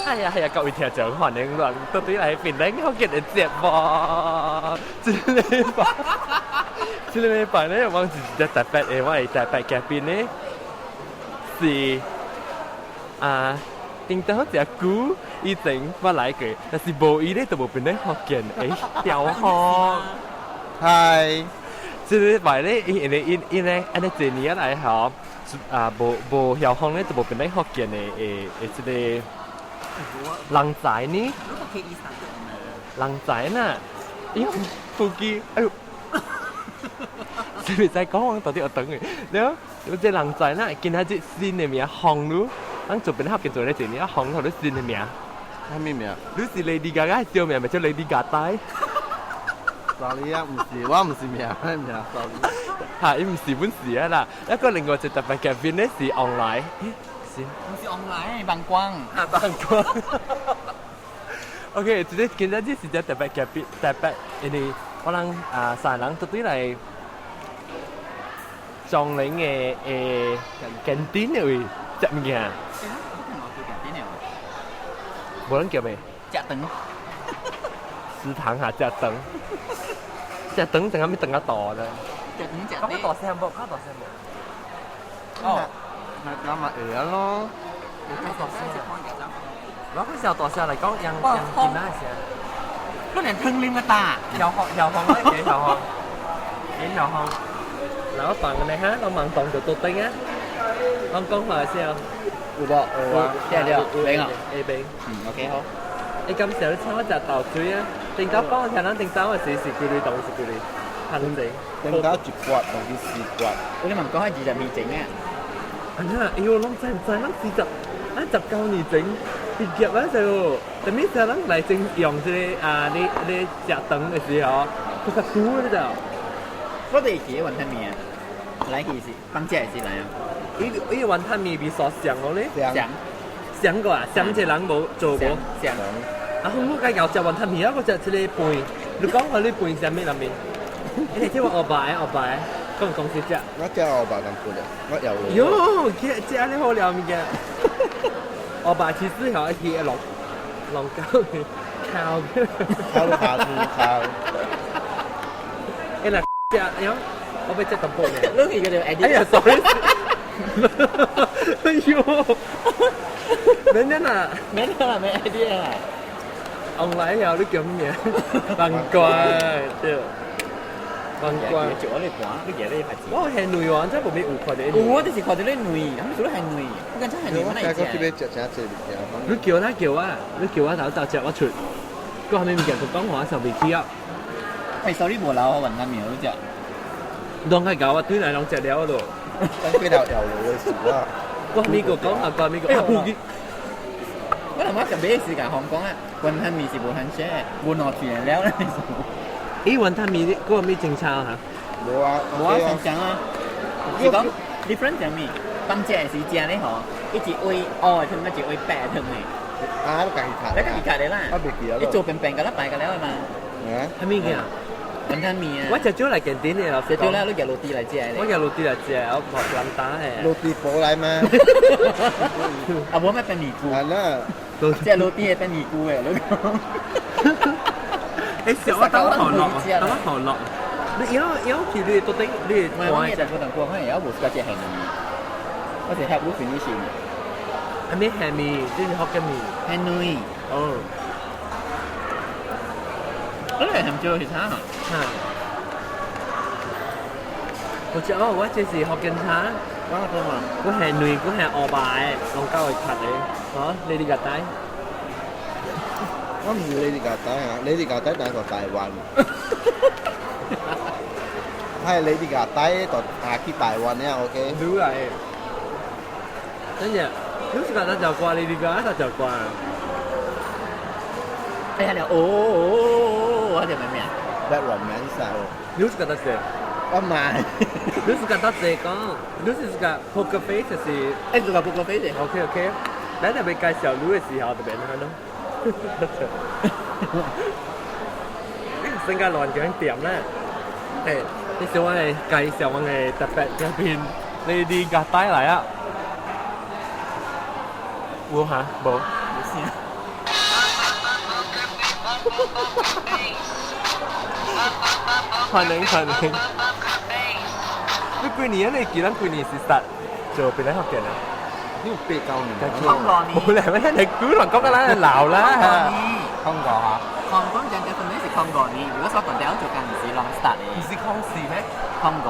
係啊係啊，各位聽眾歡迎來到底來檳城福建的節目。這個禮拜，這個禮拜咧，我是一個特別的，我的特別嘉賓咧是啊，頂到隻久以前我來過，但是無伊咧就無檳城福建的調好。嗨，這個禮拜咧，因為因因咧，按呢這年來吼，啊，無無曉風咧，就無檳城福建的的的這個人才呢？人才呢？哎呦，飛機，哎呦，是咪在講我到底有等嘅？了，這人才呢？今仔日新的名紅嚕，咱做檳城福建做咧這年紅頭你新的名。啥物名？你是 Lady Gaga 小名，咪叫 Lady Gaga？ Sorry 啊，毋是，我毋是名，名，sorry。嚇，伊毋是本事啊啦，一個另外一個特別嘉賓咧是 online，是毋是 online，網光。啊，網光。OK，這個今仔日是隻特別嘉賓，特別，因為我人啊三人都對來樟林的的 canteen 的位食物件。無人叫咩？食腸。食堂下食腸，食腸等下咪腸較大咧。食腸食。較大聲無？較大聲無？哦，那咁咪會啊咯。較大聲。我嗰時候大聲嚟講，用用囡仔聲。嗰連湯啉個大。曉風曉風，我幾曉風，幾曉風。嗱，我放你哈，我盲動就到頂啊。我講話先。有無？有啊。聽到？明啊？會明。嗯，OK 好。你今時你請我食豆水啊？頂早講我聽咱頂早嘅時是幾鐳，當是幾鐳？行程。頂早一割，當去四割。我你問講係20年前啊？啊呀，哎呦，攏知毋知？咱四十，咱19年前畢業啊，就，特別時咱來正用這個啊，你你食腸的時候，佢較久你知？我哋記得雲吞麵啊，來去是放假時來啊。伊伊雲吞麵味素上咯咧？上。上過啊？上一個人無做無？上。啊，我該搞食雲吞麵啊，我食這個飯。你講下你飯啥物內面？你這我後擺後擺，講公司食。我食後擺咁半的，我有。喲，這這按呢好料物件。後擺其實吼，去落落膠的，烤的。烤下豬烤。哎啦，食哎呦，我欲食淡薄呢。你去個就哎呀，sorry。哎呦，免得啦，免得啦，沒 idea 啦。 online 了，你叫咩名？難怪對。難怪。做我你盤，你記得你牌子。我係女王，真無咩有看到。有，我就是看到你女，他們說你係女，我感覺係女，我我去欲食啥濟物件？你叫哪叫啊？你叫我頭頭食我出。個後面物件佢講話就未起啊。哎，sorry，無留我雲吞麵你食。攏係搞我對來攏食了咯。等幾條搖路的事啊！我咪個講下，個咪個。我諗我食咩時間香港啊？雲吞麵是無限食，無兩錢了咧。咦，雲吞麵嗰個咩政策嚇？無啊，無啊，正常啊。是講 different 啥物？放食的時食咧吼，伊一位烏的湯，一位白的湯的。啊，你家己卡。你家己卡的啦。我袂記啊。伊做平平，甲咱擺個了嘛。啊？啥物件？雲吞麵啊！我食少來見點的，食少啦，你夾滷豬來食的。我夾滷豬來食，我無難打的。滷豬婆來嗎？啊，無咩變尼菇。啊那。這滷豬會變尼菇的，你講。欸，小我等好落，等好落。你要要去你到底你？我我也我等過，我也要無自家食鹹麵。我是吃無 finish。係咩鹹麵？這是福建麵。鹹麵。哦。嗰個鹹椒是啥？嚇！我食哦，我這是福建茶。我講嘛，我係女，我係鱷白，攏夠會卡的。嚇，你哋個帶？我毋是你哋個帶啊，你哋個帶但係台灣。係你哋個帶就下去台灣呢，OK？你嚟。真嘅，你是講得就掛，你哋講得就掛。哎呀，哦哦哦，我叫咩名？Bad Romance 啊！你是覺得誰？我唔係。你是覺得誰講？你是個 poker face 就是？哎，是個 poker face。 OK OK，咱特別介紹你的時候特別難咯。你性格亂講點咧？誒，你小我嚟介紹我嘅特別嘉賓，你哋個帶來啊？有嚇？無？冇事。歡迎歡迎。你幾年啊？你記得幾年是實做邊個學嘅啊？你有八九年。空過年。冇咧，咩？你古人講緊啦，鬧啦。空過嚇。空講真嘅，分明是空過年。如果所講掉做緊是 long start 嘅。唔是空時咩？空過。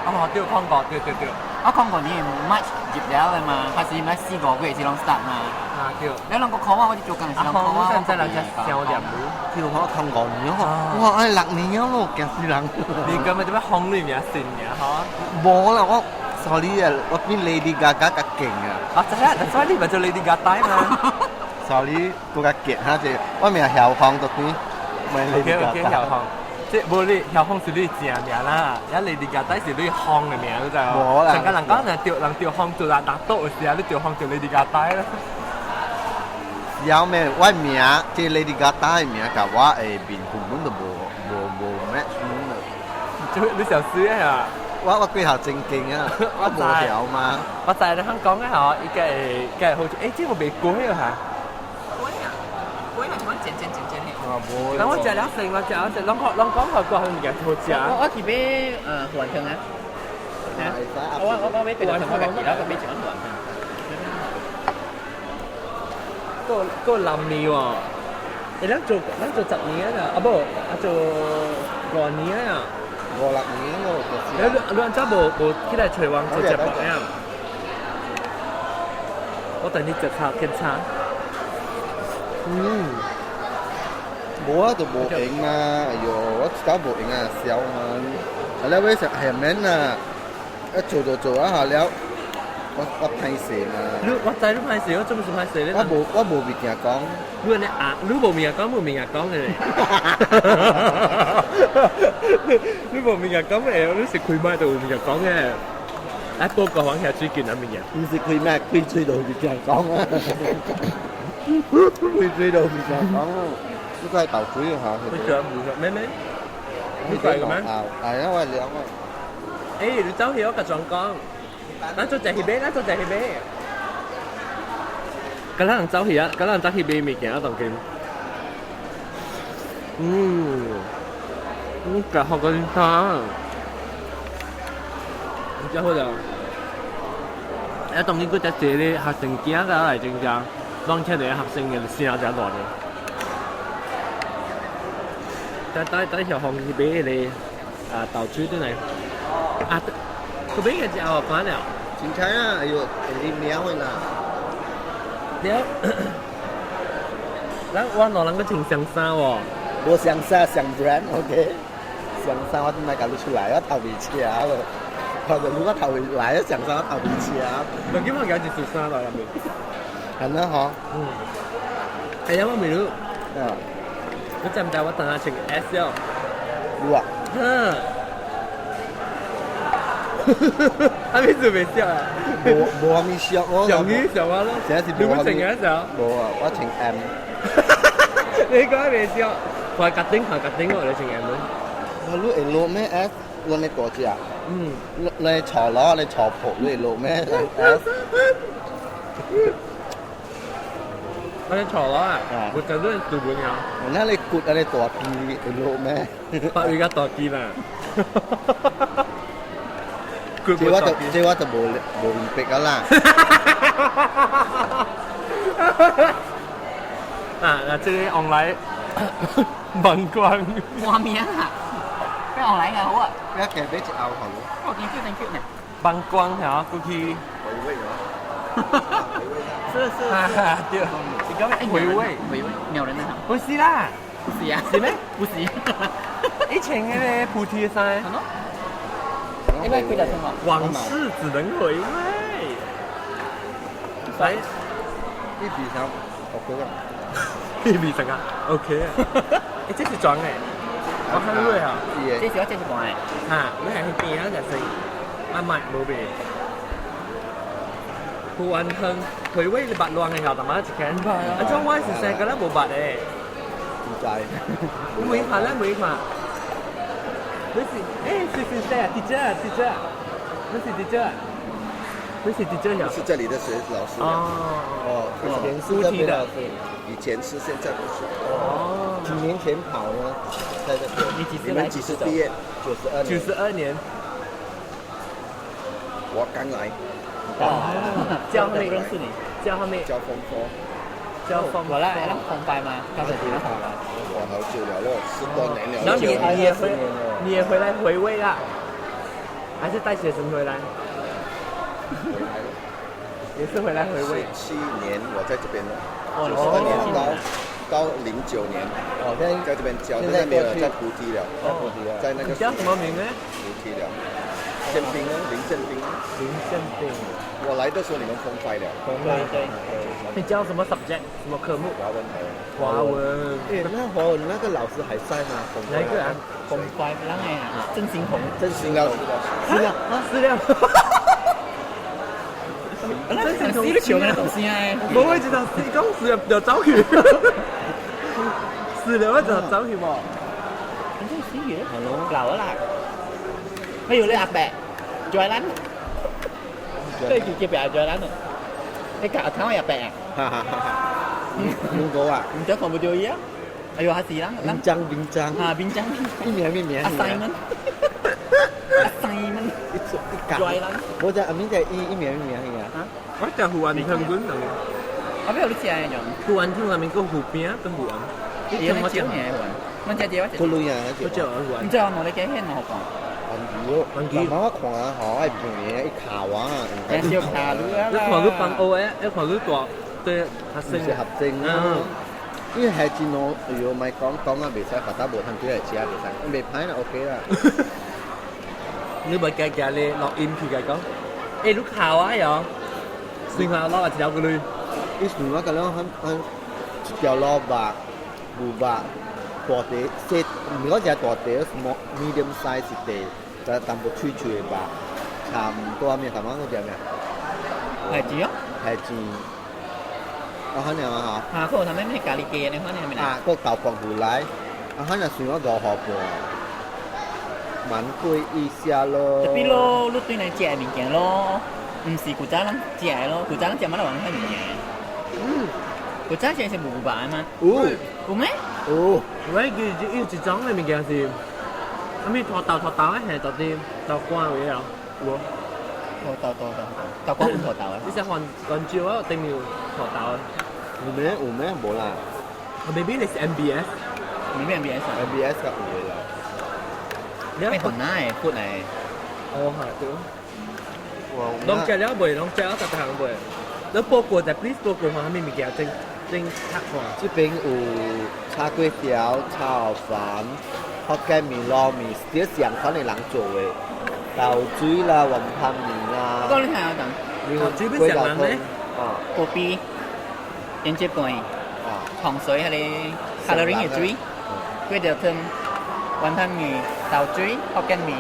哦，對，空過，對對對。我空過年 March 入了嘅嘛，還是咩4個月是 long start 嘛？啊，對。你兩個空啊，我就做緊是兩個空啊。啊，真係人家小點叫我空過年嗬，哇！哎，6年了咯，驚死人。你咁咪點解空你名先嘅嗬？無啦，我 sorry 啊，我比 Lady Gaga 較勁啊。啊，知啊，所以你咪做 Lady Gaga 嘛。 sorry，閣較勁哈，這我名曉峰就變，唔係 Lady Gaga。曉峰，即無你曉峰是你正名啦，一 Lady Gaga 是你風的名，你知無？無啦。上個人講若著人著風做人拿刀的時候，你著風做 Lady Gaga 啦。有咩？我名這 Lady Gaga 的名，佮我的面根本就無無無 match 啦。就你想死啊？我幾頭正經啊，我無曉嘛。我知你肯講嘅嗬，伊個會個好似，欸，這個未過啊嚇。過啊，過啊，我剪剪剪剪的。無。嗱，我食了成，我食了成，攏講攏講好過物件好食。我去買雲吞啊。我買別的湯，我家己了，我買一碗雲吞。個個南面喎，欸，咱做10年啊，啊無，啊做5年啊。五六年咯，就是。你你按怎無無起來揣阮做節目啊？我等你食下檢查。嗯。無啊，就無閒嘛。哎喲，我一晝無閒啊，痟嘛。啊了尾食下面啊，一做就做啊下了，我歹勢嘛。你我知你歹勢，我做咩事歹勢咧？我無物件講。你按呢啊？你無物件講，無物件講嘅咧。你無物件講嘅，你是開麥就有物件講嘅。啊，報告黃下最近啊物件。毋是開麥，開嘴就有物件講啊。開嘴就有物件講啊。你塊豆水嚇？你食唔食？咩咩？你塊嘅咩？係啊，我係兩個。欸，你走去我共裝講。咱做一去買，咱做一去買。敢若人走去啊，敢若人走去買物件啊，當今。嗯，嗯，食好個啥？真好食。啊，當今閣遮濟咧學生囝仔來真正，攏聽著學生的聲誠大咧。等等等，小紅去買彼個啊豆水轉來。啊，去買個食後關了。凊彩啊，哎喲，會啉了的啦。了，咱我兩人閣穿雙衫喎。無雙衫，雙 brand，OK。雙衫我陣來共你出來，我頭未車咯。我就如果頭未來，雙衫我頭未車。兩金我加一束衫來入面。係啦，嗬。嗯。係啊，我未รู้。啊。你知毋知我當下穿 S 哦？有啊。嗯。啊，你做未笑啊？無無啥物笑我。上衣上我咯。這是你要穿 S 啊？無啊，我穿 M。你講未笑？看甲頂，看甲頂，我來穿 M。我你會落咩 S？我你大隻。嗯。你你坐攞，你坐鋪，你會落咩 S？我你坐攞啊！我就你做本啊。我那你骨啊，你大肌會落咩？白魚較大肌啦。這我就無無明白啊啦。啊，嗱，這個往來曝光。畫面啊！咩往來嘅好啊？一夾俾一拗好。我見 Q 定 Q 呢？曝光嚇，過去。回味哦。是是。啊對，你講咩？回味。回味，鳥人啊？不是啦。不是啊？是咩？不是。以前嗰個菩提山。應該幾條村喎？往事只能回味。來，1比3，OK 啊。1比3啊，OK 啊。欸，這是裝的，我看過啊。這是我這是講的。哈，你係去邊啊？就是啊，唔係無變。胡安亨回味你捌亂的後，淡仔一間。啊，種我是生個咧無捌的。唔知。你問下咧，問下。你是欸，是是誰啊？teacher，teacher，你是 teacher。你是 teacher 呀？是這裡的學老師。哦。哦，以前是這邊老師。以前是，現在不是。哦。幾年前跑呢，在這邊。你幾時你們幾時畢業？92年。92年。我剛來。哦。叫咩？認識你。叫咩？叫風波。叫風。我來，來紅白嗎？剛才提到紅白。我好久了咯，10多年了。然後你也回來回味啦？還是帶學生回來？回來了。也是回來回味。7年我在這邊咯，92年到09年。哦，現在這邊教，現在沒有在菩提了。在菩提了。在那個。叫什麼名呢？菩提了。憲兵哦，林憲兵。林憲兵。我來的時候你們封快了。對對。你教什麼 subject？什麼科目？華文。華文。欸，那華文那個老師還在嗎？哪一個啊？封快那個啊，鄭新紅。鄭新紅。是了，是了。鄭新紅。死了，球嘅東西啊！我會知道死講死了就走去。死了我就走去無。真係死嘅，老啦。沒有你阿伯，再撚。即係叫叫別再撚啊！你隔頭阿伯啊？哈哈哈！邊個啊？唔知講冇做嘢啊？哎呦，係是啦。邊張邊張。啊，邊張。一年一年。阿 Simon。阿 Simon。一一夾。再撚。我就阿明就一一年一年係啊。我就胡雲香管嚟。阿邊有你食嘅種？胡雲香內面個湖邊啊，個湖雲。你我食嘅胡雲。我食隻我食。個女啊，我食胡雲。唔知我冇你幾興我講。環境，慢慢看吼，愛平嘅一卡哇。小卡路啊！你看你放烏的，你看你大，對，較是合正啊。因為係真喏，哎呦，莫講講啊，袂使，別打無通對來食，袂使，袂歹啦，OK 啦。你咪加加咧錄音去甲講，欸，你卡我喲，算下攞一條個鐳。伊算我咁樣很很一條蘿蔔、牛肉、大條細，毋是講誠大條，small medium size 一塊，就淡薄脆脆的肉，差毋多咩？淡薄個食咩？海蜇哦。海蜇。啊，可能啊嚇。啊，佢有啥物咩咖喱雞你可能係咪啊，個舊國回來，啊，可能算我5毫半，蠻貴一下咯。特別咯，你對來食的物件咯，毋是古早人食的咯，古早人食乜都玩開物件。嗯。古早食是牛肉的嗎？有。有咩？有。喂，佢有一種的物件是，啥物土豆土豆的，係到底豆乾位啊？有無？土豆土豆豆乾有土豆的。你食番番椒啊？頂面有土豆的。有咩？有咩？無啦。 maybe 你是 MBS。 maybe MBS。 MBS 較有的啦。你係雲南的，骨的。哦，係對。攏食了未？攏食了逐項未？你報告者，please 報告看啥物物件真真較看。這邊有炒粿條、炒飯、福建麵、撈麵，是上款的人做的。豆水啦、雲吞麵啦。講你聽下等。豆水要上人咧？啊。咖啡、胭脂罐、糖水，彼个 coloring 的水，粿條湯、雲吞麵、豆水、福建麵，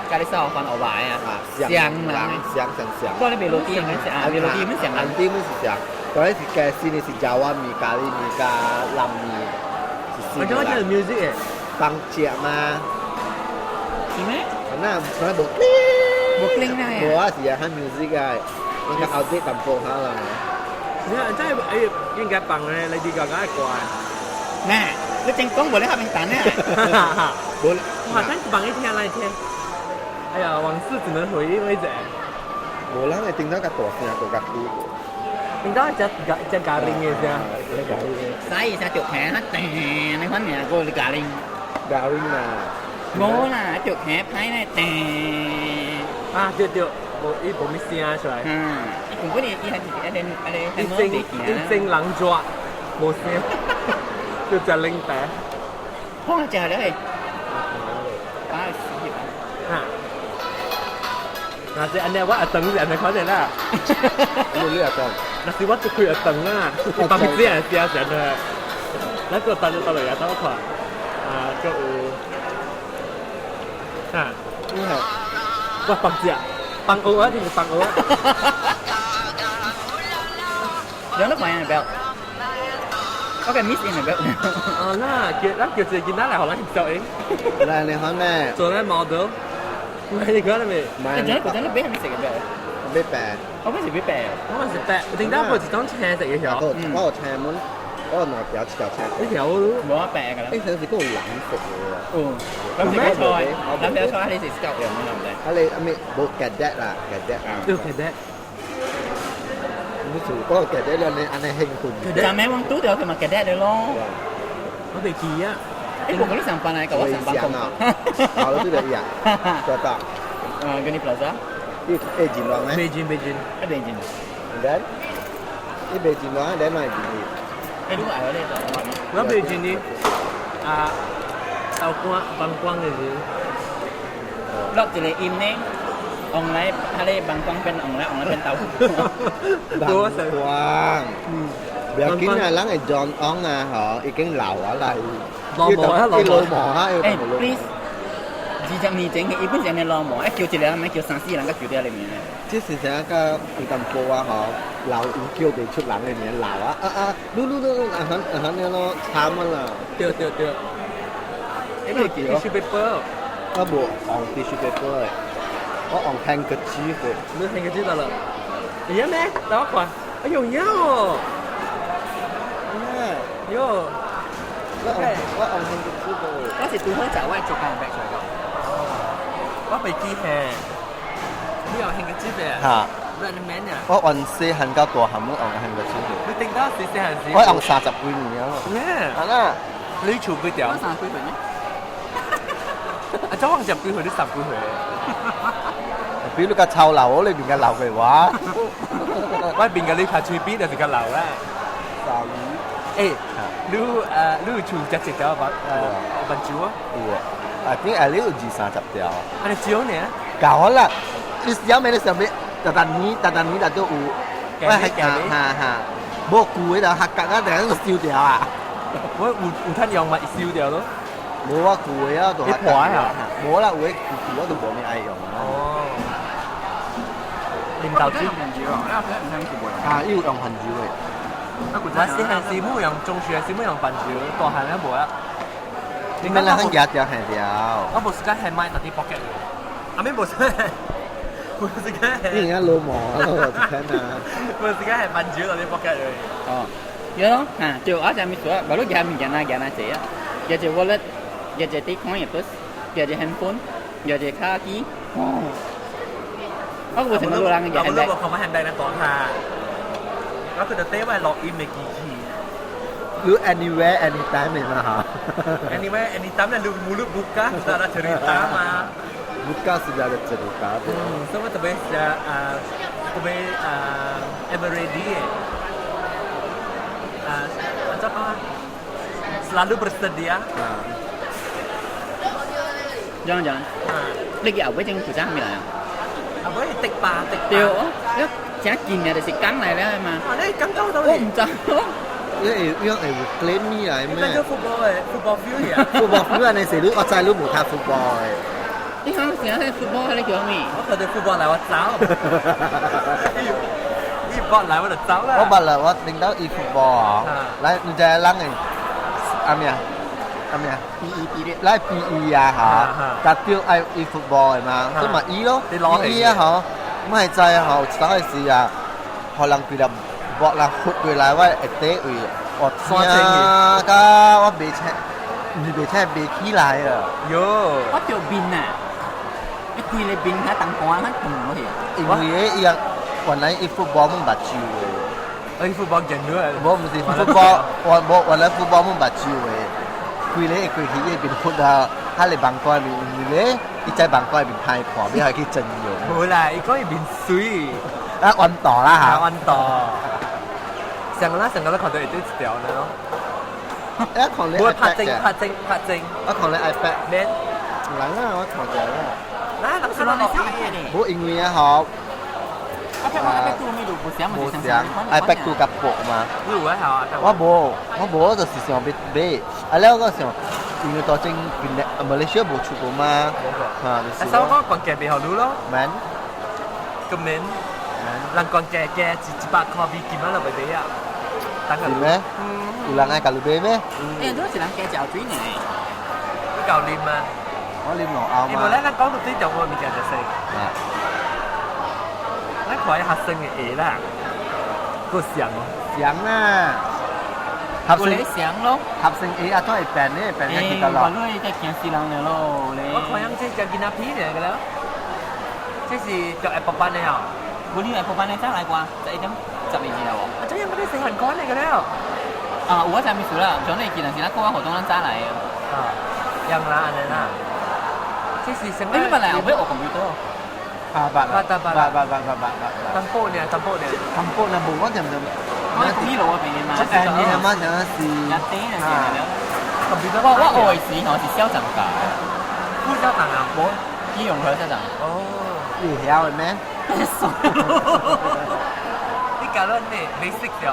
加你燒飯牛排啊，上人上上上。講你袂落地應該是啊，袂落地毋上人。安啲毋是上，當然是加新的是爪哇麵、咖喱麵加南麵。我感覺這 music 誒，放食嘛。是咩？那那無無鈴啊！無啊，是啊，喊 music 啊，應該後底淡薄下啦。你看，真係哎，應該放咧，你啲個梗係怪。嗱，你正講無你下面等啊。無。哇，咱放一聽來聽。哎呀，往事只能回憶為者。無人會聽到較大聲，閣較久。聽到只只咖喱的聲。使伊聲著聽，叮，你反正個你咖喱。咖喱啦。無啦，著聽歹咧，叮。啊，對對，無伊無咩聲出來。嗯，伊根本伊伊係一個一個一聲一聲人抓，無聲，就只零白。好啦，食了去。啊，死啦！哈。那是按呢，我阿等是按呢款的啦。你阿等？那是我就開阿等啦，你幫這樣寫成的。那個等就到來也到看，啊，閣有，哈。你係？我放食，放蚵仔，就是放蚵仔。有得買啊，表。我個 miss in 表。啊，那叫咱叫一個囡仔來，予咱翕照影。來，你好咩？做咱 model。唔係你講啦未？唔係。你講你講你俾係咪食嘅表？欲白。我本是欲白。我嘛是白，頂單無一種青色嘅條。我有青門，我有兩條，一條青。呢條無啊白㗎啦。誒，上次嗰個藍色嘅喎。嗯。藍色菜，藍色菜，你是夠用嘅，唔對。啊你阿咩無 cadet 啦，cadet 啊。對 cadet。你做嗰個 cadet 咧，你按呢興奮。但係我拄著佢嘛 cadet 的咯。我未記啊。誒，我嗰啲上班嚟，我上班工。好了，對了，呀，多大？嗯，跟你 Plaza。你會進來咩？未進，未進。一未進。然，你未進來，你咪進去。誒，你愛我呢度？我未進呢。啊，刀光幫光嘅是。落一個音呢，往來，佢哋幫光變往來，往來變豆腐。幫光。唔要緊啊，人會 John On 啊，嗬，已經老啊啦。老毛啊，老毛啊！誒，please。20年前嘅，一般上嘅老毛，一叫一個人，叫三四個人，才叫掉裡面。這是啥個有淡薄啊？嗬，老有叫袂出人的名，老啊啊啊！嚕嚕嚕，啊哈啊哈，那咯慘啊啦！對對對。你咪叫 tissue paper。我無用 tissue paper 的，我用 handkerchief 的。你 handkerchief 得了？會曉咩？來我看。哎呦，有哦！喲，我用 handkerchief 的。我是拄好就我做工白出來個。我袂記嘿，你用 handkerchief 的？嚇！你免啊？我按細漢到大漢，攏用 handkerchief 的。你頂到細細漢時？我用30幾年啊！咩？啊啦，你厝幾條？我30幾歲咩？啊，怎我十幾歲，你十幾歲？比如較臭流，你變較流嘅話，我變個你拍喙邊就是較流啦。鯊魚。誒，你你厝食一條目睭啊？有啊，啊，頂下你有二三十條。啊，你少呢？夠啦，你小妹你上面，逐逐年逐逐年就都有。我係哈哈，無舊的就客家啊，等下燒掉啊。我有趁用嘛，燒掉咯。無啊，舊的啊，就你破啊？無啦，有的舊舊我就無咩愛用啊。哦。領導主。啊，伊有用番薯的。我細漢時冇用，中學時冇用番薯，大漢咧無啊。你們兩個夾掉下掉。我無時間係買特啲 pocket 嘅，阿妹無時間，無時間係。你而家老毛啊，我聽啊。無時間係番薯特啲 pocket 嘅。哦，有咯，嚇，就我就咪說，無論夾物件啊，夾哪濟啊，夾隻 wallet，夾隻地款嘅 purse，夾隻 handphone，夾隻卡機。哦。我無成個人嘅 handbag。我無看 handbag 咧講下，我佢就帶我錄音嘅機器。 You anywhere anytime 嘛哈？Anywhere anytime 咧，lu mulut buka sudah ada cerita mah. Buka sudah ada cerita. 所以我特別是啊，特別啊，ever ready 啊，怎講啊？Selalu bersedia. 張張，你嘅後尾正負責咩嚟啊？後尾係滴吧滴。對哦，你真近啊，就是講嚟了嘛。啊，你講到到我唔知。因為因為會 claim 你來咩？你做 football 嘅 football feel 呀？football feel 啊！你是你我知你無踢 football 嘅。你講成日 football 係你叫咩？我看到 football 來我走。伊波來我就走啦。我捌啦，我領到伊 football 啊。來，你知人嘅阿咩啊？阿咩啊？P E P 來 P E 啊嚇，甲掉愛伊 football 嘅嘛，所以嘛伊咯，伊啊嗬，我係知啊嗬，有一當時啊，予人規粒搏人豁過來，我下底位。我聽甲我袂醒，毋是袂醒，袂起來啊！喲，我著面啊，伊規个面較重乾，較長落去。因為伊啊，原來伊 football 攏目睭的。伊 football 見咗啊！無，毋是 football，我無原來 football 攏目睭的，規个會過去伊面豁啊，彼個網管面，因為咧，伊在網管面歹看，欲予去整容。無啦，伊講伊面媠，啊，彎道啦嚇，彎道。上個啦，上個都看到會對一條呢咯。我看你我拍正拍正拍正，我看你 iPad 免。來啦，我看者啦。來，人說落去。無因為啊吼。 iPad 我 iPad 2咪就無相，無相，iPad 2較薄嘛。你有啊？我無，我無，我就是想欲買。啊了，我想，因為當陣邊馬來西亞無出過嘛。嚇，就是。啊，所以我講價袂予你咯。免。咁免。人講價價100塊美金啊，就袂買啊。是咩？有人愛共你買咩？欸，都是人加嚼水呢。你夠啉啊？我啉落後嘛。因為咧，咱講到最重要的物件就是，咱看學生的鞋啦，個像哦。像啦，合有咧成想咯。合成 A 啊，都係病咧，病咧記得我咯。你在驚死人了咯咧。我看樣這只囡仔片嚟嘅了，這是叫 Apple 班的啊。我你 Apple 班的早來過，11點12字啦喎。啊，這樣乜你細漢講嚟嘅了？啊，有我知意思啦，像你記得是咱國外活動咱早來的。啊，樣啦，按呢啦。這是什麼？你本來後尾學 computer。八八八八八八八八八。淡薄呢，淡薄呢。淡薄呢，無我就就。我喺公益路嗰邊嘛。誒，你阿媽想是。一啲就係了。 computer 我學的時候是校長教的。副校長啊，無。伊用佢校長。哦。你曉的咩？你教咗咩 basic 咗？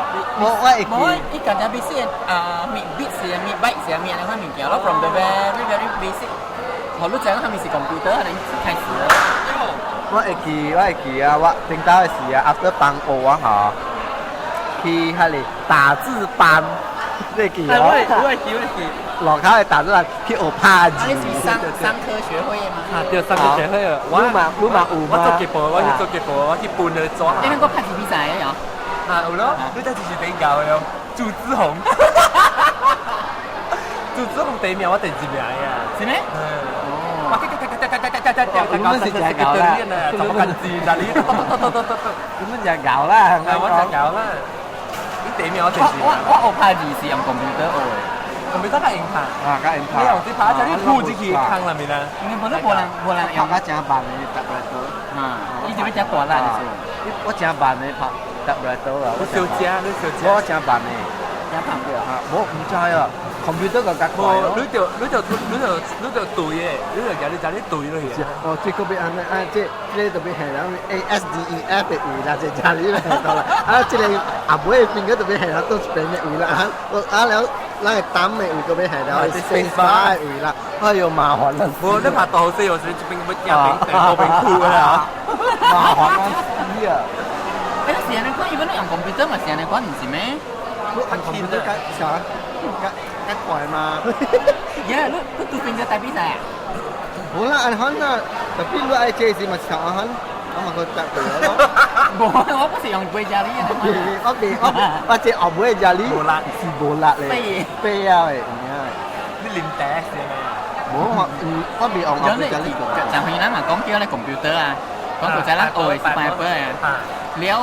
我會無，伊教只 basic 啊，物 bit 是物 byte 是物按呢款物件咯，from the very very basic。予你知影啥物是 computer，可能開始咯。我會記啊！我頂到的時啊，after 放學啊吼，去彼個打字班，你會記我哦？會記，我會記。落口的打字班去學拍字。啊，你是上科學會的嗎？啊，對，上科學會的。我嘛，你嘛有我做結報，我去做結報，我去搬去抓。你那個拍字比賽的喲？啊，有咯，你這就是比較的哦。朱子紅。朱子紅第一名，我第二名呀。是咩？嗯。我你們是真𠢕啦，怎麼敢字啦？你你們真𠢕啦，我真𠢕啦。你第一名，我第二名。我學拍字是用 computer 學的。 computer 較用拍。啊，較用拍。你用這拍，就你鋪進去空內面啦。因為無你無人用。拍較真慢的 typewriter。啊，你就欲遮大力就是。我真慢的拍 typewriter 啦。你小食，你小食。我真慢的。真拍對啊，我毋知啊，computer 個較快咯。你就對的，你就舉你就你對落去。哦，這個欲按呢啊，這個就欲下了 A S D E F 的位啦，這這裡來到啦。啊，這個阿尾的邊個就欲下了倒一邊的位啦。啊，啊了，咱的膽的位閣欲下了 space bar 的位啦。哎喲，麻煩啦。無，你拍大好勢，有時這邊欲寄邊，後邊哭啦。麻煩啊死啊！欸，是按呢款，伊本來用 computer 嘛是按呢款，毋是咩？用 computer 較啥？較較快嘛。呀，你拄邊個台比賽啊？無啦，按款啦，特別你愛這時嘛是頭按款，我嘛閣答對咯。無，我不是用杯咖喱啊。我未我這後尾咖喱無力，是無力咧，飛啊的，有影的。你啉茶是咩？無我我未用後尾咖喱過。上回咱嘛講叫咧 computer 啊，講古早咱學的是白啊。了，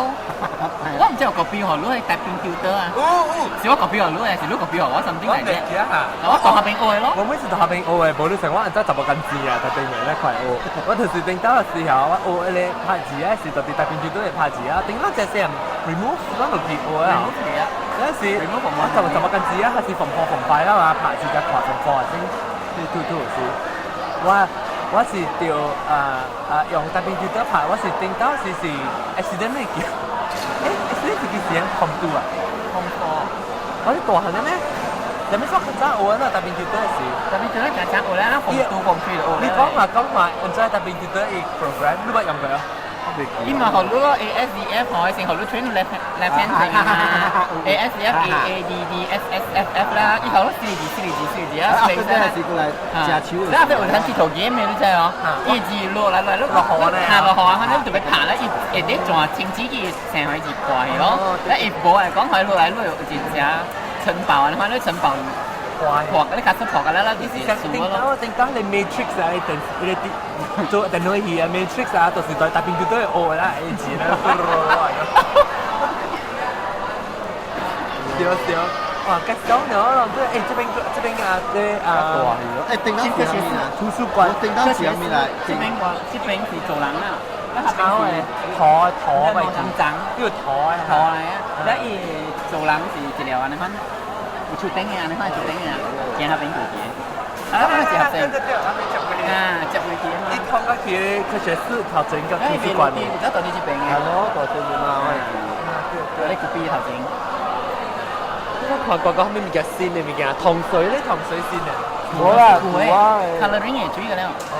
我毋知有 copy 予你去 typing tutor 啊。是我 copy 予你，還是你 copy 予我？something 來嘅。我大學邊學的咯。我每次大學邊學的，無你想我按怎十無間字啊，特別袂咧快學。我就是頂到的時候，我學彼个拍字啊，是特別 typing tutor 的拍字啊，頂到隻聲 remove 咱就去學啊。嗰時我十無間字啊，還是縫破縫快啦嘛，拍字才快縫破先，對對對是。我是著用 typing tutor 拍，我是頂到時是 accident 咩叫？欸，accident 是幾時啊？Form 2 啊？ Form 4。我是大漢的咩？啥物說較早學啊？typing tutor 是。 typing tutor 較早學啦，Form 2 Form 3 就學。你講嘛講嘛，按怎 typing tutor 伊 program 你捌用過啊？伊嘛予你咯 A S D F 予先予你 train left hand 先嘛，A S D F A A D D S S F F 啦，伊予你四字四字四字啊，啊，真係是過來食手。你後尾有通佚佗 game 的，你知哦？伊字落來來，落雨咧，落雨啊，反正特別拍咧，伊會咧轉停止去成回字破去咯。咧伊無來講，佢落來落有一隻城堡啊，你看你城堡。破，你卡出破個啦啦，就是輸咯。頂講你 Matrix 啊，你電你電做電腦戲啊，Matrix 啊，就是在大邊都會學啦，以前啦。對對，哇，吉講了咯，這欸這邊這邊啊，這啊，欸，頂到是啥物啊？圖書館，頂到是啥物來？這邊我這邊是走廊啦，抄的，台台咪長，呢個台台來啊，แล้ว伊走廊是一條按呢款。有樹頂的啊，你看樹頂的啊，行那邊過去。啊，那是合對對對，那邊接過去。啊，接過去嘛。你通過去科學室頭前個圖書館。比較到你這邊的。係咯，大前嘛，我會記。對，你隔壁頭前。我看過個咩物件新的物件，糖水咧，糖水新的。無啦，有啊。 Coloring 的水個了。哦。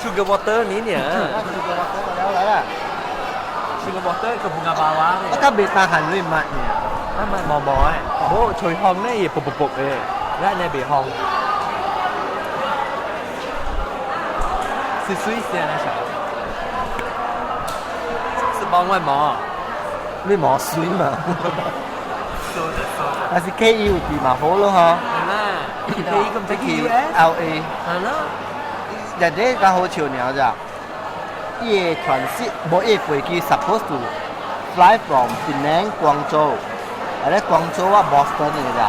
Sugar water 呢呢？ Sugar water 了來啦。 Sugar water 個bunga bawang。我較袂大漢你捌呢。啊咪毛毛的，無吹風咧伊會噗噗噗的，咱呢袂風。是水聲咧啥？幫我毛。你毛水嘛？但是 KE 有啲嘛好咯嗬。係啦，KE 咁就去 LA。係咯。人哋較好笑爾咋？伊個 transit 無伊飛機 supposed to fly from Penang 廣州，啊咧廣州啊 Boston 嚟咋？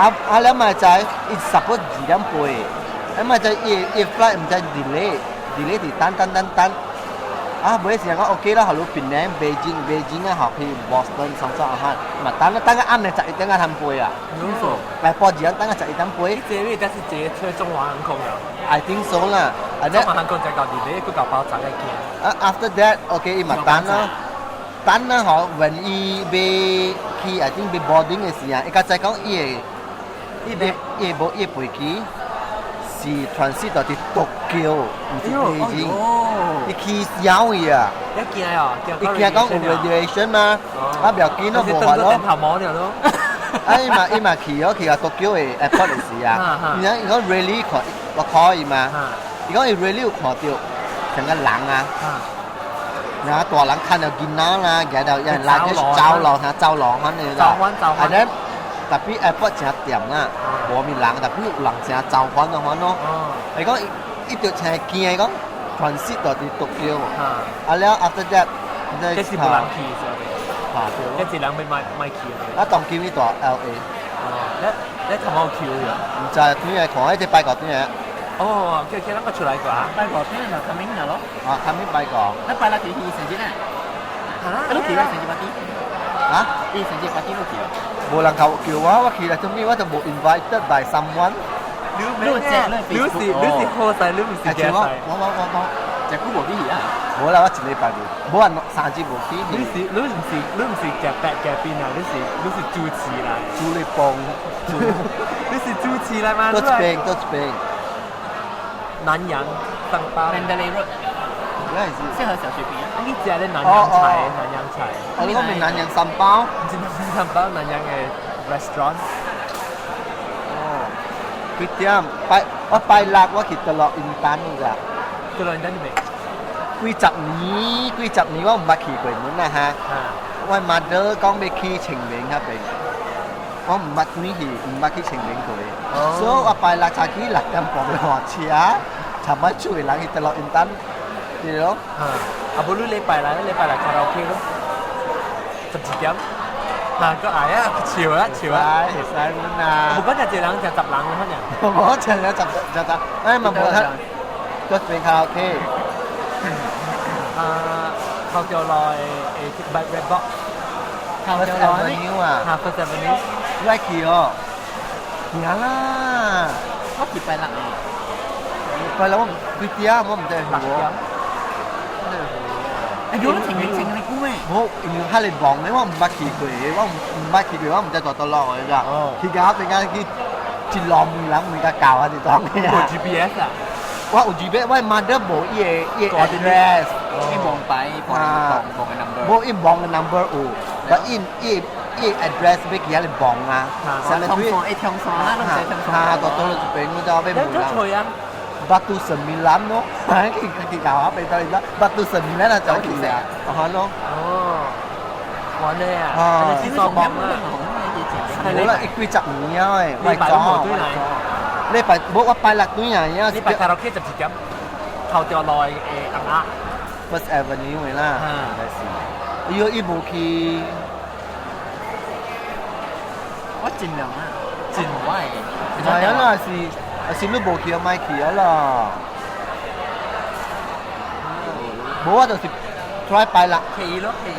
啊啊了咪知，伊 suppose 2點半，啊咪知伊伊 flight 毋知 delay，delay 佇等等等等。啊，尾時講 OK 啦，予你 Penang Beijing Beijing 啊，予去 Boston 上上下，嘛等等個暗暝11點啊通飛啊。來報時等個11點飛。這位但是這個出中華航空啊。 I think so 啦。中華航空就搞 delay，佢搞包紮嘅驚。啊，after that，OK，伊嘛等啦，等啦嗬，when 伊欲去，I think 欲 boarding 嘅時啊，伊較知講伊會，伊欲伊無伊飛機是 transit 到佇 Tokyo，毋是北京。伊起痟伊啊！一驚啊！伊驚講有 radiation 嘛，啊不要緊咯，無法咯。頭毛了咯。啊，伊嘛伊嘛去咗去到 Tokyo 嘅 airport 嘅時啊，伊講伊講 really 看，我看伊嘛，伊講伊 really 有看到成個人啊，然後大人看到囡仔啦，舉到有人拉去走廊，嚇走廊反正走翻走翻。啊，咧 tapi airport 誠恬啦，無物人，tapi 有人誠走翻就翻咯。伊講伊就誠驚，講 transit 到佇 Tokyo。啊了 after that，這是無人去是吧？這是人欲賣賣去啊，當今伊蹛 LA。哦，你你頭毛 Q 呀？毋知，轉來看，彼這拜五轉來。哦，叫叫咱個出來過啊？拜五轉來就 coming 咯。啊，coming 拜五。那拜六去生日啊？啊，你去啦生日 party？啊？伊生日 party 你去哦？無人求叫我，我去啦，做咩我就無 invited by someone。你你是你是好勢，你毋是驚我我我我食久無去啊？無啦，我一禮拜無，無啊，三日無去。你是你毋是你毋是夾白夾邊啊？你是你是主持啦，主力幫，你是主持來嘛？多一邊，多一邊。南洋三包。 Mandalay Road。那是。適合小學畢。你食咧南洋菜，南洋菜。哦，你講是南洋三包？毋是南洋三包，南洋嘅 restaurant。哦。幾點？拜我拜六我去 Teluk Intan 咋？ Teluk Intan 未？幾十年，幾十年我毋捌去過門啦哈。我 mother 講欲去清明彼邊，我毋捌轉去，毋捌去清明過。所以我拜六早起6點半欲換車，差不多出去人去 Teluk Intan，對咯。啊，無你禮拜來，禮拜來卡拉 OK 咯，12點。嚇個愛啊，笑啊笑啊！會使會使啊！無講就一人就十人可能。無一人十十十，哎嘛無得，個邊卡拉 OK。啊，頭條來誒，Red Box。頭條來啊！嚇，First Avenue。你去哦？行啦！我去拜六啊。拜六我幾點？我毋知六點。哎，有你停停你估咩？我因為較嚟忙咧，我毋捌去過，我毋捌去過，我毋知蹛佗落去咋。去到陣間去一路問人問甲到啊，就當嘅。無 GPS 啊？我有 GPS，我 mother 無伊个伊个 address。伊望牌，望望个 number。無伊望个 number 有，但伊伊伊 address 欲去遐咧望啊。長線會長線啊，攏知長線。啊，蹛佗落一邊，我就欲問人。Batu Sembilan 咯，去去搞啊，俾到你啦。Batu Sembilan 啊，走去啊，啊咯。哦，玩咧啊，你是望啊？冇啦，一幾十年啊，誒，你拜冇對來？你拜冇我拜六對啊，你拜卡拉 OK 12點，頭條來誒紅鴨。 First Avenue 的啦，應該是。哎呦，伊無去。我盡量啊，盡我會。係啊啦，是。啊是你無去，莫去啊啦。無我就是 try 拜六去咯去。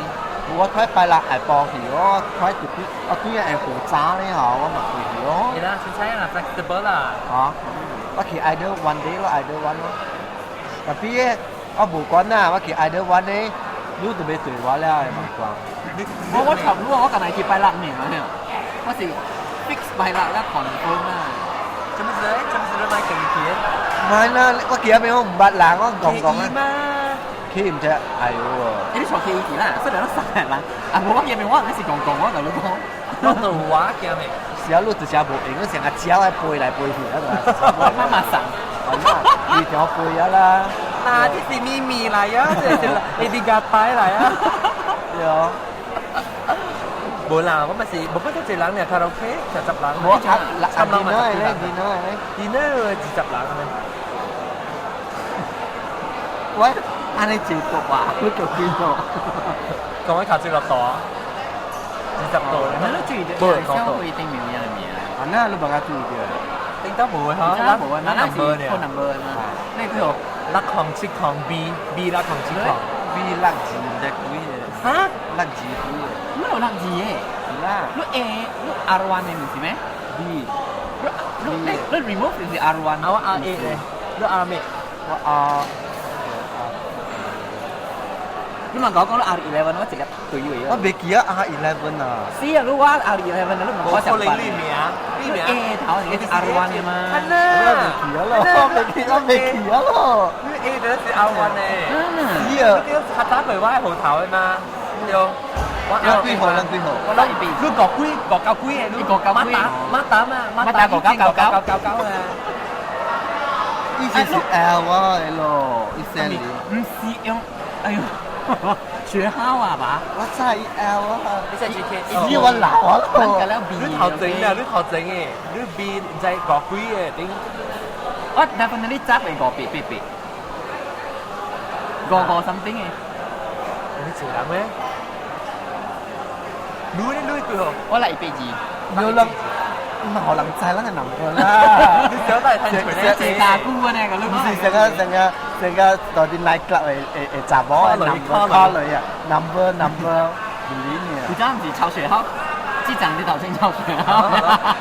無我 try 拜六下晡去，我 try 特別，我對下會早咧吼，我嘛會去哦。係啦，凊彩啦，flexible 啦。啊，我去 either one day 咯，either one 咯。tapi 咧，我無管啦，我去 either one 咧，你就欲對我了，無管。我我差不多，我近來去拜六年啊，我是 fix 拜六啦，confirm 啦。做乜事？做乜事你買近期？唔係啦，我記得俾我毋捌人，我講講啊。嘛？去毋知，哎呦！你坐 K 去啦，雖然都三個人，啊無我見面我那是講講，我同你講。我都有啊，驚咩？是啊，你直接無閒，你成個鳥愛飛來飛去啊！我媽媽送，你條飛啊啦！嗱，這是咪咪來啊，這是你啲夾擺來啊！哦。無啦，我咪是無不得一人咧，卡拉 OK 就十人。我啊，差人嘛 dinner 咧，dinner 咧。 dinner 20人咧。喂，按呢做國話，你叫邊個？講緊卡最落度啊，20度咧。你都注意到消費定名嘅名啊，那你冇較注意到？頂得無嚇，咱無啊，咱是 number 呢 phone number 嘛。你幾號？607 B B 607。 B 六字唔知幾個？嚇？六字幾個？你有六字嘅？是啦。你 A 你 R1 嘅唔是咩？ B。你你你 remove 就是 R1。啊，我 R 8咧，你 R 咩？我 R。你問講講你 R11，我直接對佢。我未記得 R11 啊。是啊，你我 R11，你問我可能你名，你名 A 頭是 R1 嘅嘛？啊我未記得咯，我未記，我未記得咯。你 A 就是 R1 咧。是啊。你較早過我的號頭的嘛？對。我兩幾號？兩幾號？我諗你五幾五九幾嘅？你五九幾？馬打嘛？馬打59999 99啊！以前是 L 啊，咯，以前唔是用，哎呦，學校啊吧？我真係 L 啊！你真係 G K，咦我老啊咯！你頭整啊，你頭整嘅，你 B 唔知五幾嘅頂。我大部分你執係五八八八，五五 something 嘅。你做人咩？你呢？你幾號？我嚟182。有人冇人知咱嘅 number 啦。你小弟睇出嚟，謝大姑啊呢個，唔是成個成個成個到啲 night club 嘅嘅嘅查某嘅 number 卡類啊，number number 唔理你啊。佢真唔是抄學校，這陣你頭先抄學校。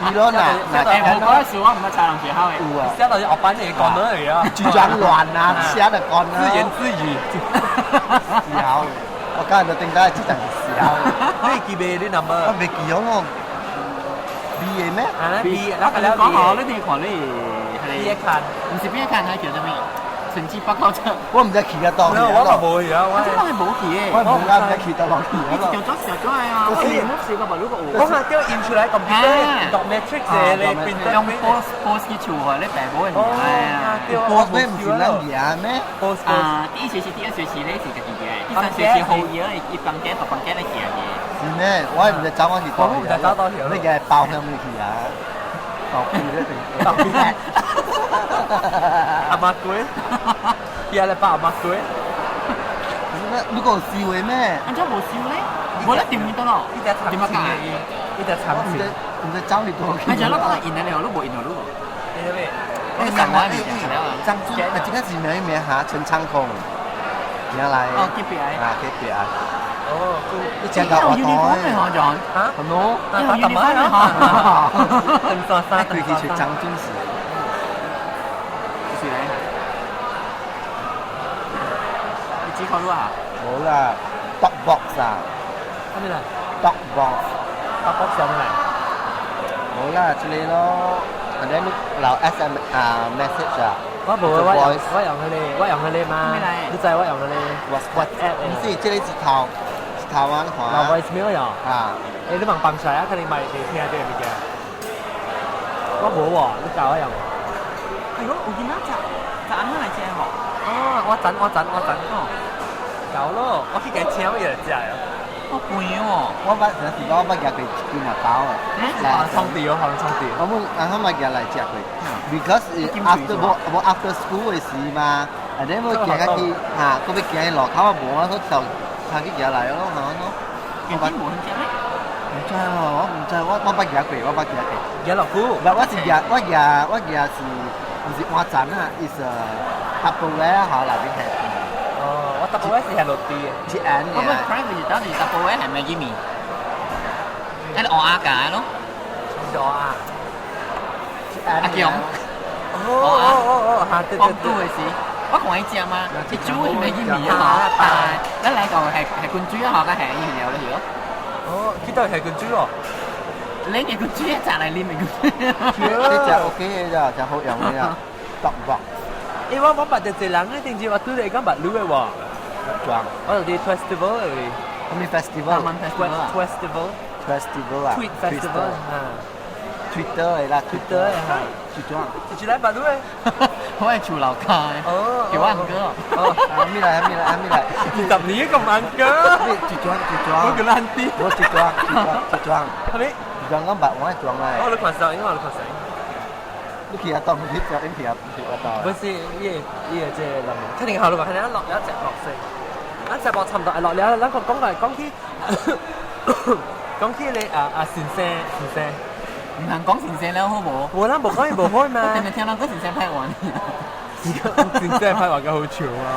伊咯嗱嗱，誒，我嗰時我唔係抄人學校嘅。有啊。寫到學班嘅講得嚟啊。主張亂啊，寫就講啊。自言自語。笑。我今日就定得這陣是笑。你記未？你 number？我未記咗我。B 嘅咩？B，我講好，你哋看你係邊一間？唔是邊一間，係叫做咩？成績報告冊。我唔知去得到。我嘛無去啊，我真係冇去嘅。我冇啱唔知去到落去啊。叫咗小咗啊！我冇試過，如果我嘛叫印出來 computer 讀 matrix 嘅咧，用 post post 去做啊，你病冇人啊。 post 咩唔是咱贏咩？post 啊，第一學期、第二學期咧是家己嘅，第三學期後嘢一房間、大房間咧行嘅。是咩？我唔知走我是我唔知走到去。你嘅包向咩去啊？包邊咧？包邊？阿媽鬼，伊來包阿媽鬼。你講笑嘅咩？安怎無笑咧？無咧點得咯？伊只長情嘅伊，伊只長情。唔知走你多去。啊，就攞講印嚟了，你無印了，你無。你咩？我上我面張尊，啊，這個是名名哈？陳昌空，原來。哦，隔壁啊，隔壁啊。哦，你講到我懂嘅，好像啊，係喏，打打乜啊？登山山，佢去張尊時。是咧。你幾考慮啊？冇啦，dog box 啊。咩嚟？dog box。 dog box 有咩嚟？冇啦，這裡咯，反正你留 S M 啊 message 啊。我無，我用我用佢哋，我用佢哋嘛。你知我用佢哋 WhatsApp。唔是，這裡是頭是台灣話。嗱 voicemail 又。啊。誒，你問放出來啊？肯定咪你聽下啲物件。我無喎，你教我用。哎呦，有囡仔食，食安怎來食吼？哦，我等我等我等。哦。搞咯，我去共請伊來食哦。好貴哦！我捌上次我捌夾過幾若包啊。來充電哦，可能充電。我們然後咪夾來食過，because after 無無 after school 的時嘛，啊你要行較去嚇，閣要行去路口啊無啊，閣就行去行來咯，嚇咯。現金無很食咩？唔知喎，我唔知，我我捌行過，我捌行過。行落久。唔我是行，我行我行是，毋是換站啊，伊是 Tupperware 嚇內邊係。哦，我 Tupperware 是係落地嘅。一按我們 private 是到底 Tupperware 係咩意味？係蚵仔架咯。蚵仔。阿強。哦哦哦哦，嚇對對對。講的是，我看伊食嘛，伊煮是咩意味啊？但咱來講係係滾水啊，嗬，係伊了了是哦，佢都係滾水哦。你嘅滾水食來啉嘅滾水。這隻 OK 嘅咋，真好用嘅啊，dog box。誒，我我捌著一人咧，頂次我拄來講捌你的喎。裝。我就佇 festival 的。什麼 festival？ festival。 festival 啊 Tweet festival 啊。 Twitter 的啦，Twitter 的哈。是裝。一來捌你的。我係厝樓跤，哦，叫我 uncle。哦，阿咪來，阿咪來，阿咪來， 20年咁 uncle，你一張一張，我叫 auntie。我一張一張一張，係咪？一張講白我一張我來。你看相，因為我你看相。你去阿當，你去你去阿去阿當。不是，伊個伊個這個人，肯定好你講，肯定落了一落先，咱直落差唔多，落了，咱個講來講去，講起咧啊啊先生先生，唔通講先生了好無？無咱無講伊無好嘛。我定定聽人講先生歹話。先生歹話個好笑啊！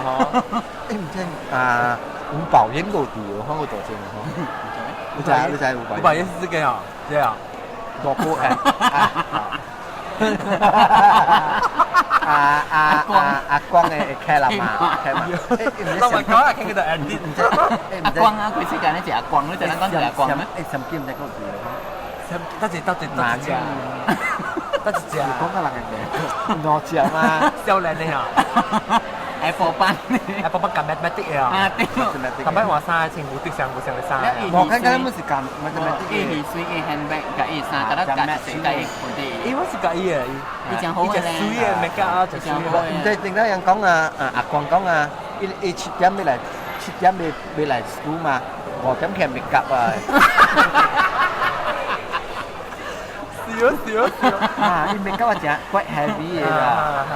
嗬。欸，毋知啊，吳寶燕個弟，我看過多正吼。你知你知吳寶？吳寶燕是這個哦，這樣。羅布哎。啊啊啊！阿光的開啦嘛，開嘛。當我講啊，聽佢就 edit。阿光啊，佢世間咧就阿光，你就諗講就阿光咩？欸，什金唔知個字得一得一得一隻，得一隻。講個人嘅名，兩隻嘛，少年的啊，Apple 班，Apple 班撳 mathematics 啊，啊對，近擺換衫，穿無得上無上的衫。我看看他們是撳 mathematics 伊是水伊 handbag，佮伊衫，佮咱夾一個伊本地。伊我是佮伊的，伊真好嘅咧，伊水的物件啊，真水的。唔知頂到人講啊，啊阿光講啊，伊伊7點要來，7點要要來 school 嘛，5點起來未夾啊。是哦是哦是哦。啊，伊未夾啊，真 quite heavy 的啦。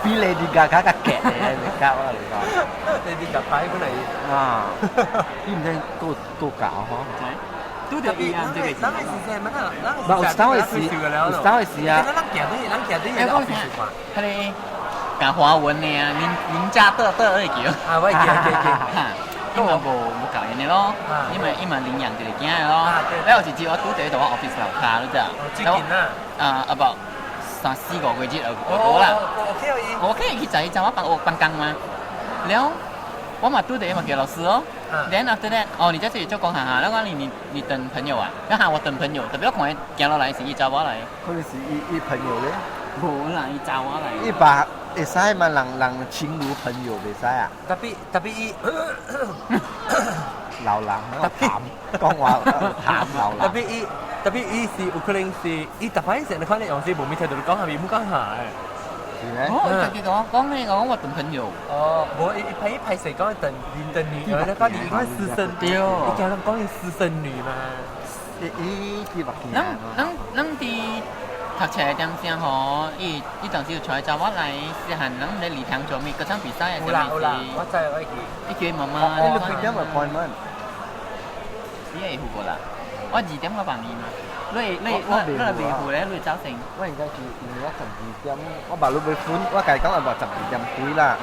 比 Lady Gaga 較夾的未夾啊，你講。 Lady Gaga 本來。啊，伊毋知夠夠搞吼。拄著伊啊，這個。咱個是啥物啊？咱無有當的時，有當的時啊。咱行對，咱行對。欸，我聽，彼個講華文的啊，林林家德德會叫。啊，我會記記記。伊嘛無無教𪜶的咯，伊嘛伊嘛領養一個囝的咯。了有一日我拄著佇我 office 樓跤，你知啊？最近啊。啊，about 三四個月日後啦。我我可以去找伊找我幫我幫工嘛。了，我嘛拄著伊嘛叫老師哦。Then after that，哦，你在這裡做工哈哈，那講你你你等朋友啊？那哈我等朋友，特別我看伊行落來是伊查某來。可能是伊伊朋友咧。無啦，伊查某來。伊把會使嘛？人人親如朋友袂使啊？特別特別伊老人談講話談老人。特別伊特別伊是有可能是伊特擺時，你看你用時無咪聽到你講下面，冇講下。是咩？哦，伊家己講講咧，講我等朋友。哦，無伊伊拍伊拍誰講等等女兒，你講你講私生，對，伊叫人講伊私生女嘛。伊伊伊目鏡。咱咱咱佇讀冊的點聲吼，伊伊當時就帶查某來，細漢咱咧禮堂上面歌唱比賽的。有啦有啦，我知我會記。伊叫伊媽媽。你幾點 appointment？你會付過啦？我2點我辦你嘛。你你你你未付咧，你走先。我應該是因為我12點，我把你要分，我家己講係話12點幾啦。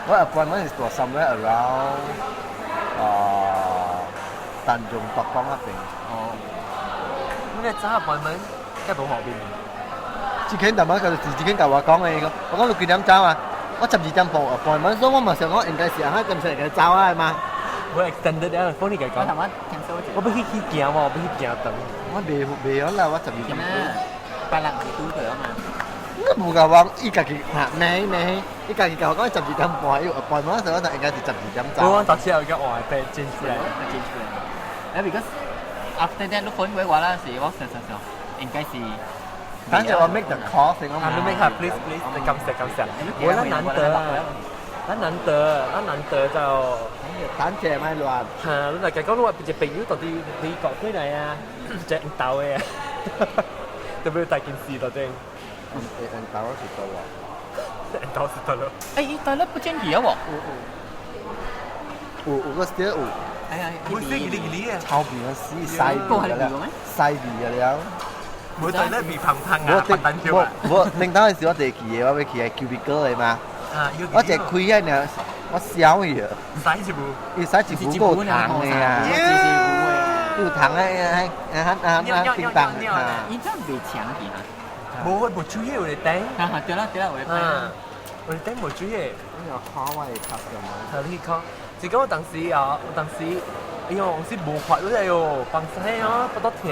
我 appointment 是做 somewhere around 啊，丹絨北江那邊。哦。你早 appointment 在無方便。之前大媽就自己教我講的，我講你幾點走啊？我12點半 appointment，所以我嘛想講應該是啊，咁時就走啊嘛。我 extended 了，幫你講。我頭先聽說我欲去去行喎，我欲去行長。我袂袂曉啦，我12點半。拜六是拄著啊嘛。我無甲我，伊家己嚇沒沒，伊家己甲我講12點半有 appointment，所以我就應該是12點走。我早起來有個換被進出來，進出來。啊，because after that 你款過我啦，是我想想想，應該是。等陣我 make the call 先，我啊，你 make 下，please please，感謝感謝。我那難得啊，那難得，那難得就。等謝咪亂。嚇！你嚟講，你話一個朋友到底美國回來啊，就唔鬥的啊，特別大件事到底。唔鬥是得喎。唔鬥是得咯。欸，伊大了不見去啊喎。有有有個 still 有。哎呀，不是伊哩啊。臭味啊死，西味了，西味了。無對咧，味胖胖啊，笨蛋條啊。我頂當時我第記的，我欲去 cubicle 的嘛。啊，我一開啊，爾我笑伊啊。使一步。伊使一步夠糖的啊。有糖的，啊啊啊啊！叮當啊。伊真袂強去啊。無，我無注意有咧等。哈哈，對啦對啦，有咧等。有咧等無注意。你有看我的卡上嗎？好，你去看。是講我當時啊，我當時，哎喲，我是無法了喲，放屎哦，腹肚疼。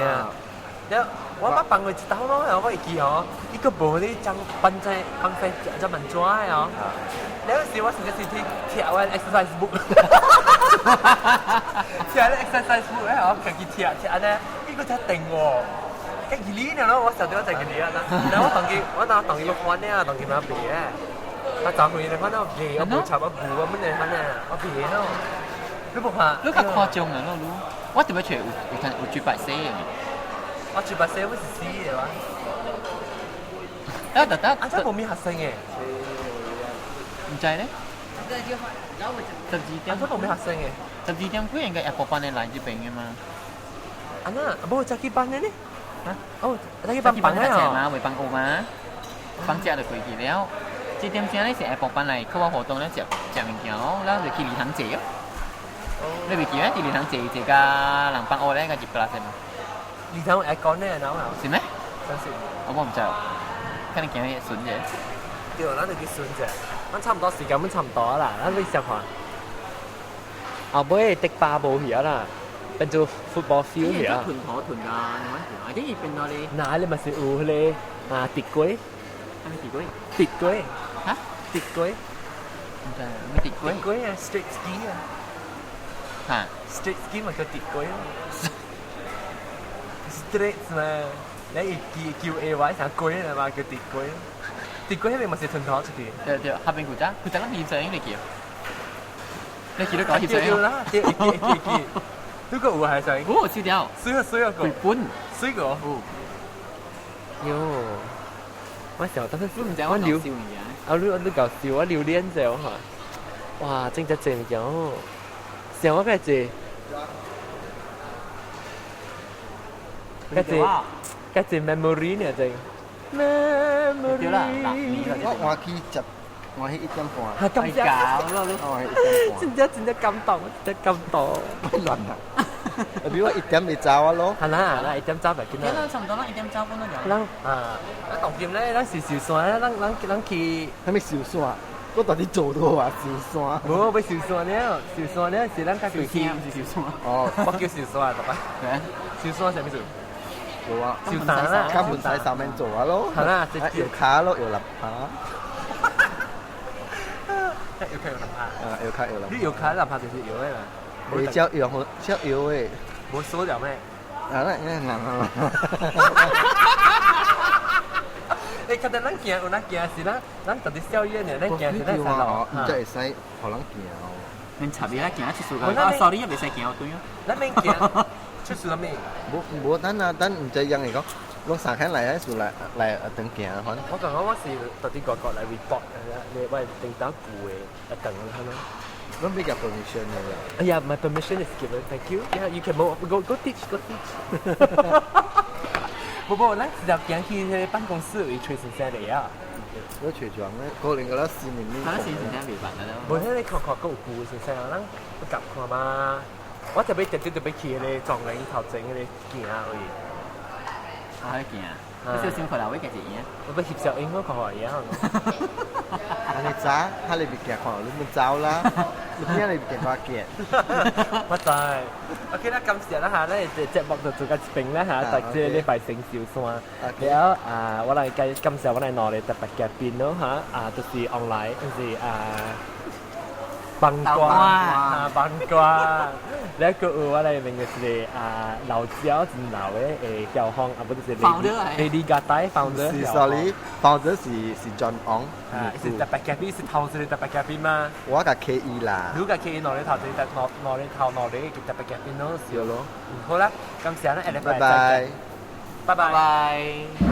了，我捌放過一道咯，我會記哦，伊閣無咧將放在放在只物紙的哦。了時我實在是去拆我 exercise book，拆咧 exercise book 咧哦，家己拆拆按呢，伊閣才定喎。計幾年咯，我上對我就幾年啦。然後我當佢，我當當佢落翻呢，當佢媽別啊。我就去你翻到別，我冇插我估我乜嘢翻啊，我別咯。你冇怕？你較誇張啊，咯，你我特別出有有聽有豬八死嘅。我豬八死我是死嘅哇。啊，得得，啊，真冇咩學生嘅。唔知咧。12點。啊，真冇咩學生嘅。 12點幾應該下晡班的來這邊嘅嘛。啊那，無早去班的呢？啊？哦，早去班班的嘛，未放學嘛，放假就過去了。這點鐘咧是下晡班來課外活動咧，食食物件咯，然後就去禮堂坐咯。你未記咩？佇禮堂坐坐甲人放學咧，甲入 class 嘛。禮堂有 aircon 咧，然後是咩？真是。我唔知哦，可能行去順者。對，咱就去順者。咱差唔多時間，咱差唔多啦。咱去想看。後尾迪巴無去啊啦，變做 football field 去啊。屯河屯啊，你玩屯啊？啲變到你。嗱，你咪是有迄個啊，鐵龜。係咪鐵龜？鐵龜。嚇？鐵龜。唔知咩鐵龜？鐵龜啊，street ski 啊。嚇？street ski 咪叫鐵龜咯。street 嘛，你叫叫 A Y 成龜啦嘛，叫鐵龜。鐵龜迄邊咪是屯河出去。對對，下邊負責負責咱翕相你叫。你記得講翕相。對啦，對對對對。呢個有係相。哦，燒掉。水啊水啊個。回本。水個。喲，我想當時我我留，啊你你搞笑，我留戀者我看，哇，真正濟物件哦，想我較濟，較濟較濟 memory 呢真。對啦，我換去十，換去1點半。嚇咁搞咯，我換去1點半。真正真正感動，真正感動。亂啊！比如我1點就走啊咯。係啦係啦，1點走咪見啦。差唔多啦，1點走半都有。咱啊，啊當今咧，咱是壽山，咱咱咱去。啥物壽山？我到底做到啊壽山？無，我要壽山了，壽山了是咱家己去。唔是壽山。哦，我叫壽山，大伯。壽山啥物事？無啊。壽山啦。根本使上面做啊咯。係啦，搖卡咯，搖立下。搖卡搖立下。啊，搖卡搖立。你搖卡立下就是搖的啦。會照搖好，照搖的。無鎖掉咩？啊，那那那那。你覺得咱行有哪行是咱咱到底少年呢？咱行是咱三路，唔才會使予人行哦。免插伊啦，行出事㗎。啊，sorry，未使行對啊。咱免行出事了未？無無，等啊等，毋知人會講，攏三牽來喺厝來來等行反。我感覺我是到底外國來 report，你我係定到舊的一等啦，係咪？攏欲共 permission 的啦。哎呀，my permission is given. Thank you. Yeah, you can move. Go go teach, go teach. 無無，咱直接行去彼個辦公室位揣先生來啊。我揣床咧，可能個咱四面面。咱先生未辦啦。無，彼個看看閣有舊先生，咱不夾看嘛。我特別特別特別去彼個狀元頭前彼個行位。啊，彼行。你小心看老尾家己贏。我欲翕相影，我看看贏。安尼早，哈你別行看，你毋走啦。你邊你別行看見。我知。OK 啦，感謝啦嚇，咱個節目就做到這邊啦嚇，大家禮拜先收山。了啊，我來感感謝我來兩个特別嘉賓咯嚇，啊，就是 online，就是啊，幫瓜啊，幫瓜。了閣有我來問的是啊，老椒真老的誒，曉風啊，不就是 Lady Gaga founder。是 sorry，founder 是是 John Ong。啊，是特別嘉賓，是頭一個特別嘉賓嗎？我共 K E 啦。你共 K E 兩个頭一個，兩兩个頭兩個特別嘉賓咯，是咯。好啦，感謝咱下禮拜拜拜，拜拜。拜。